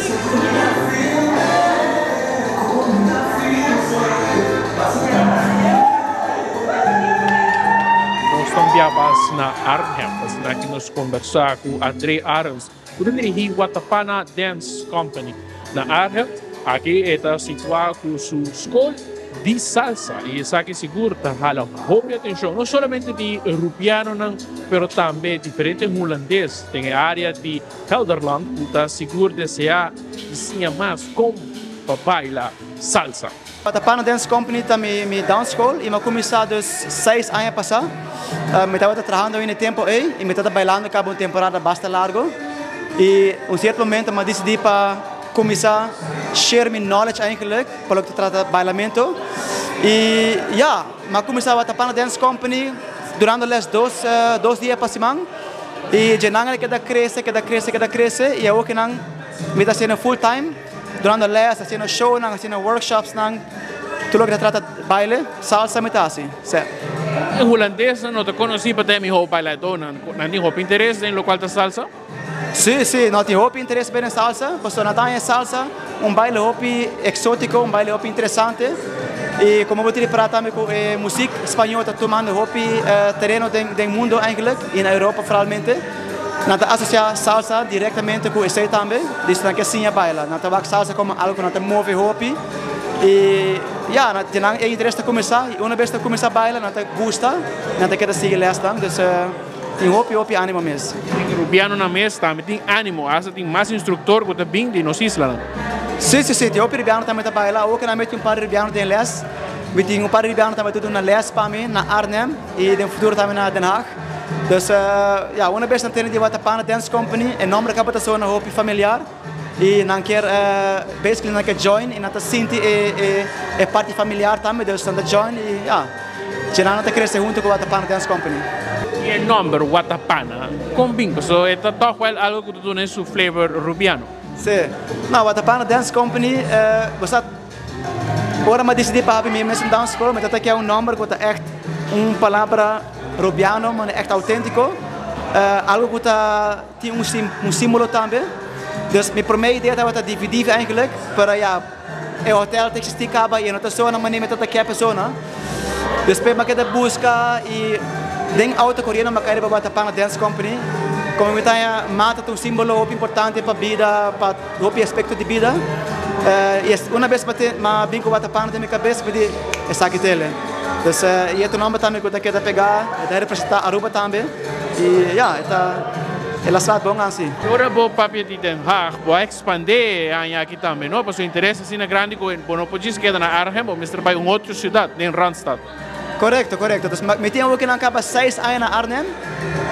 Nos ta un bia bas na Arnhem, asina ki nos kombersá ku André Arends, ku ta dirigí Watapana Dance Company na Arnhem. Aki e ta situá ku su skol di salsa i esaki sigur ta hala hopi atenshon, no solamente di Rupianonan, pero tambe diferente Hulandes den e área di Gelderland ku ta sigur deseá di siña mas kon pa baila salsa. Watapana Dance Company ta mi dansschool y mi a cuminsa dus seis aña pasa. Mi tabata trahando ain e tempo ey y mi tabata bailando caba un temporada basta largo y un cierto momento mi a dicidi pa cuminsa share mi knowledge eigenlijk pa loke ta trata bailamento y ya mi a cuminsa Watapana Dance Company durando les dos dia pa siman y dje nan a keda crece keda crece keda crece y awo kinan mi ta haciendo full time. Durante les, haciendo shownan, haciendo workshopsnan, tur loke ta trata baile, salsa mi ta haci, sè. E hulandesnan no ta conoci pa ta e miho bailadónan. Nan tin hopi interes den locual ta salsa? Si, si, nan tin hopi interes den salsa, pasobra nan ta haña salsa un baile hopi exotico, un baile hopi interesante. Y como bo tin ripara tambe cu e muziek spañol ta tumando hopi tereno den mundo eigenlijk, y na Europa vooralmente. Nan ta asosiá salsa direktamente ku esei tambe, dus nan ke siña baila. Nan ta wak salsa komo algu ku nan ta move hopi i ya, di nan e interes ta kuminsá i una bes ta kuminsá baila nan ta gusta, nan ta keda sigui lèsnan. Dus tin hopi hopi ánimo mes. Tin rubianonan mes tambe tin ánimo, asta tin mas instruktor ku ta bin di nos islanan. Sí, sí, sí, tin hopi rubiano tambe ta baila. Awor ku nan meti un par di rubiano den lès, mi tin un par di rubiano tambe ta duna lès pa mi na Arnhem i den futuro tambe na Den Haag. Dus ya, una bes nan tene di Watapana Dance Company, e nomber kaba ta sona hopi familiar y nan kier basically nan kier join y nan ta sinti e e parti familiar tambe, dus nan ta join y ya, dje nan ta crece hunto cu Watapana Dance Company. Y e nomber Watapana con bin? Pasobra e ta toch wel algo cu ta duna e su flavor Rubiano. Si, no, Watapana Dance Company, bo sa. Ora mi a disidí pa habri mi mes un dance school, mi ta ta kier un nomber ku ta ègt un palabra Rubiano, manera ègt outéntiko, algu ku ta tin un un símbolo tambe. Dus mi promé idea tabata dividí eigenlijk, pero ya e hotel ta eksistí kaba i e no ta sona manera mi ta ta kier pa sona. Despues mi a keda buska i den auto koriendo mi a kai riba Watapana Dance Company. Komo mi ta haña mata ta un símbolo hopi importante pa bida, pa. Hopi aspecto di bida y una bes ma bin cu Watapana den mi cabes mi di esaki tele. Dus y e ta un nomber tambe cu ta keda pega, e ta representa Aruba tambe y ya e ta e la slaat bon ansi. Ora bo papia di Den Haag, bo a expande e aña aki tambe, no? Pasobra interes asina grandi cu bo no por djis keda na Arnhem, bo mester bay un otro ciudad den Randstad. Korekto, korekto. Dus mi tin awoki nan kaba seis aña na Arnhem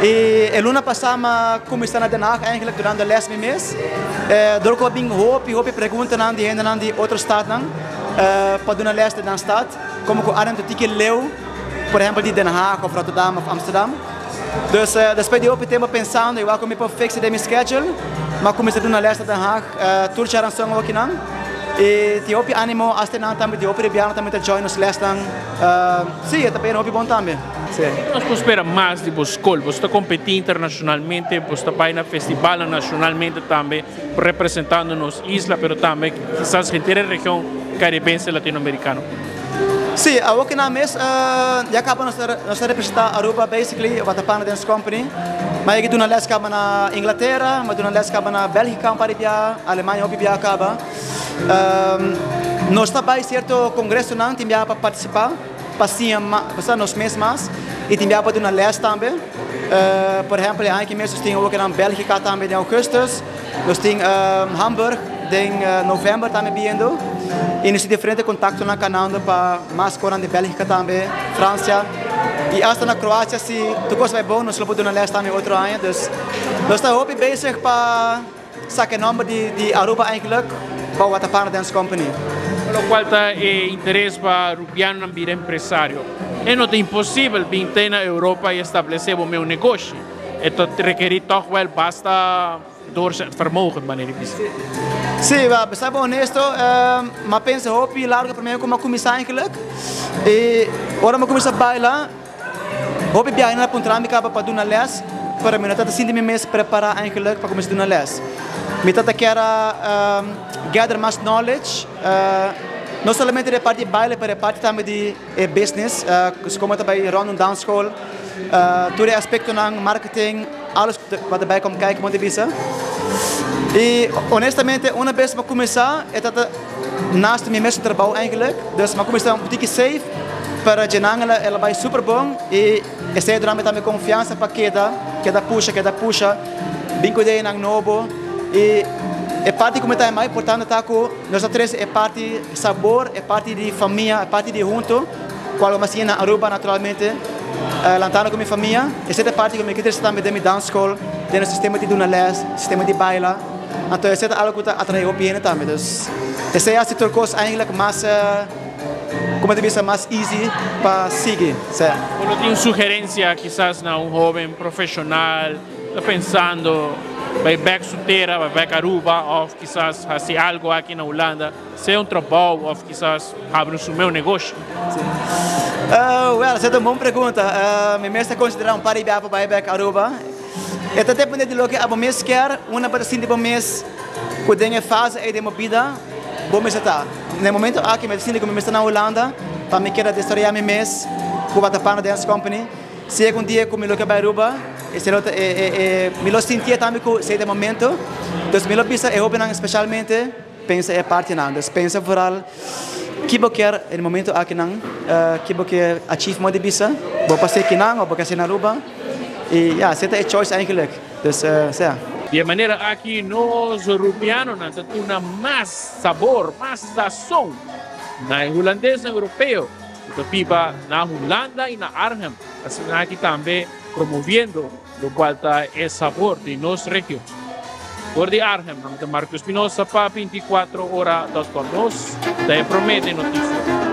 i e luna pasá mi a kuminsá na Den Haag eigenlijk durante les mi mes. Dor ku a bin hopi, hopi preguntanan di hendenan di otro stadnan pa duna les den nan stad. Komo ku Arnhem ta tiki leu, por ehèmpel di Den Haag òf Rotterdam òf Amsterdam. Dus despues di hopi tempu pensando i wak ku mi por fixa den mi schedule, mi a kuminsá duna les na Den Haag tur djaranson awokinan. I tin hopi animo hasta nan tambe tin hopi rubiano tambe ta join nos lesnan. Si, e ta bira hopi bon tambe. Si. Nos por spera mas di bo skol. Boso ta kompetí internashonalmente, boso ta bai na festivalnan nashonalmente tambe representando nos isla, pero tambe kisas henter e region karibense latinoamerikano. Si, awor ki nan mes ya kaba nos ta representá Aruba basically, Watapana Dance Company. Mi a yega duna les kaba na Inglatera, mi a duna les kaba na Bèlgika un par di bia, Alemania hopi bia kaba. Nos ta bai sierto kongresonan tin bia pa partisipá, pa siña pa nos mes mas i tin bia pa duna les tambe. Por ehèmpel e aña aki mes nos tin awor na Bèlgika tambe den ougùstùs, nos tin Hamburg den novèmber tambe biendo i nos tin diferente kontaktonan kanando pa mas konan di Bèlgika tambe, Fransia i asta na Kroasia si tur kos bai bon nos lo por duna les tambe otro aña. Dus nos ta hopi bezig pa. Saka e nomber di Aruba eigenlijk pa Watapana Dance Company. Locual ta e interes pa Rubianonan bira empresario. E no ta imposibel bin te na Europa y establece bo meu negoshi. E ta rekeri toch wel basta doorzetvermogen, manera di bisa. Sí, pa ser bo honesto, m'a pensa hopi largo prome cu m'a cuminsa eigenlijk. Y ora m'a cuminsa baila. Hopi biaha nan a puntra mi kaba pa duna les, pero mi no ta ta sinti mi mes prepará eigenlijk pa kuminsá duna les. Mi tata kier a gather mas knowledge, no solamente di parti di baile, pero e parti tambe di e business, como ta bay rond un dansschool, tur e aspectonan, marketing, alles wat erbij komt kijken, moet ik bisa. Y honestamente, una vez mi cuminsa, e tata naast mi mes trabou eigenlijk, dus mi cuminsa un tiki safe, pero djenan el a bay super bon y esey a duna mi tambe confiansa pa keda, keda pusha, keda pusha, bin cu ideanan nobo y e parti cu mi ta mas importante ta cu nos a trece e parti sabor, e parti di famia, e parti di hunto, cual mi a siña na Aruba naturalmente, lantando cu mi famia, esey ta e parti cu mi ke trece tambe den mi dansschool, den nos sistema di duna les, sistema di baila, anto esey ta algo cu ta atrae hopi hende tambe, dus esey a haci tur cos eigenlijk mas, como ta bisa, mas easy pa sigui, sea. Bo lo tin un sugerencia kisas na un hoben profesional ta pensando bay bek su tera, bay bek Aruba of kisas haci algo aki na Hulanda, sea un trabou of kisas habri su meu negoshi? Sí. Well, esei ta un bon pregunta. Mi mes ta considera un par di bia pa bai bek Aruba. E ta depende di loke abo mes kier. Una bo ta sinti bo mes cu den e fase ei den bo bida bo mester ta. Na e momento aki mi ta sinti cu mi mester na Hulanda pa mi keda desaroya mi mes cu Watapana Dance Company. Si algun dia cu mi lo ke bai Aruba, esei lo ta e e e mi lo sintié tambe cu esei ta e momento. Dus mi lo bisa e hobennan specialmente pensa e partinan. Dus pensa vooral ki bo kier den e momento akinan, ki bo ke achieve modo di bisa. Bo por hacer kinan of bo ke hacer na Aruba. Y ya, esei ta e choice eigenlijk. Dus sea. Di e manera aki nos Rubianonan ta duna mas sabor, mas sazon na e Hulandesnan Europeo ku ta biba na Hulanda i na Arnhem, asina aki tambe promoviendo lokual ta e sabor di nos region. For di Arnhem, mi ta Marco Espinosa pa 24 ora dot com. Nos ta e prome den notisia.